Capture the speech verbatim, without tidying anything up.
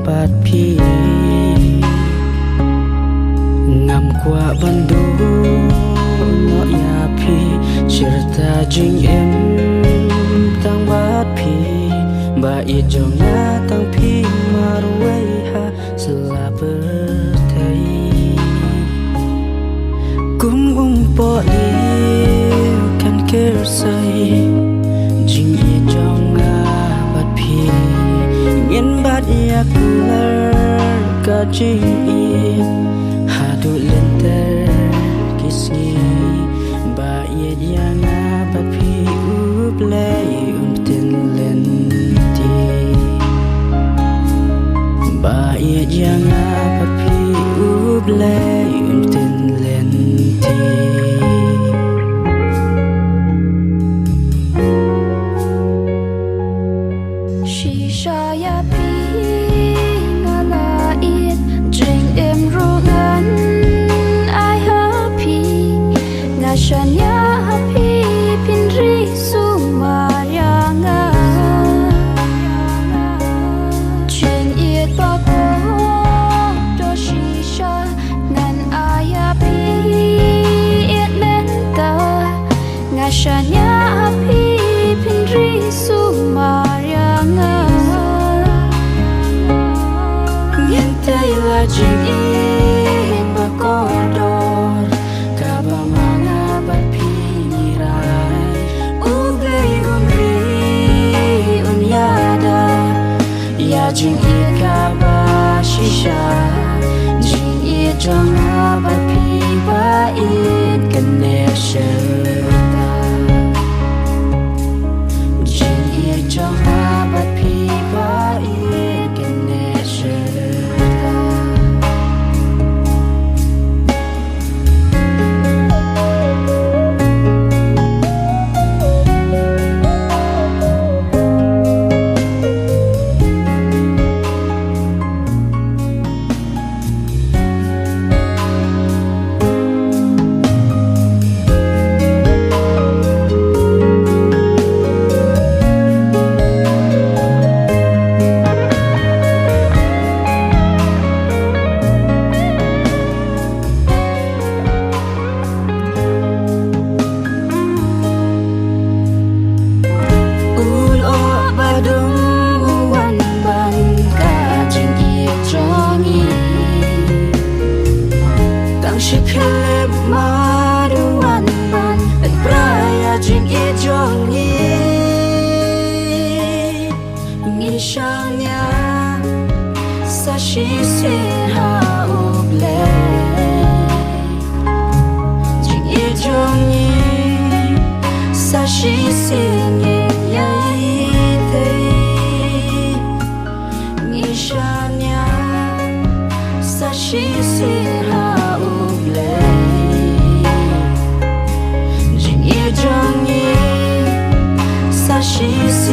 bad phi. Ngam kwah ban duh noh ïa phi, shirta jingim tang bad phi. Ba ïeit jong nga tang phi marwei ha sla pyrthei. Kum u pohliew kan kyrsai jingïeit jong nga bad phi. Ngin bat ïa kular ka jingïeit haduh lynter ki sngi. Ba ïeit ïa nga bad phi U Blei un btin lynti. Ba ïeit ïa nga bad phi U Blei un btin lynti. Shisha ïa phi nga la ïeit, jingim ruh ngan ai ha phi. Nga shaniah ha phi, phin ri sumar ïa nga. Jingïeit ba kordor shisha ngan ai ha phi, ïeit mynta. Nga shaniah ha phi, phin ri sumar ïa nga. Ngin tei la jingïeit ba kordor kaba ma nga bad phi ngi rai. U Blei un ri, un ïada ïa jingïeit kaba shisha. Jingïeit jong nga bad phi ba ïeit kan neh shisha. Jingïeit jong nga bad phi ba ïeit kan neh shisha. U lyoh ba dum u wan ban ka jingïeit jong ngi. Tang shi khyllipmat u wan ban pynpra ïa jingïeit jong ngi. Ngi shaniah sa shisien ha U Blei. Jingïeit jong ngi sa shisien ngin ïai tei. Ngi shaniah sa shisien ha U Blei. Jingïeit jong ngi sa shisien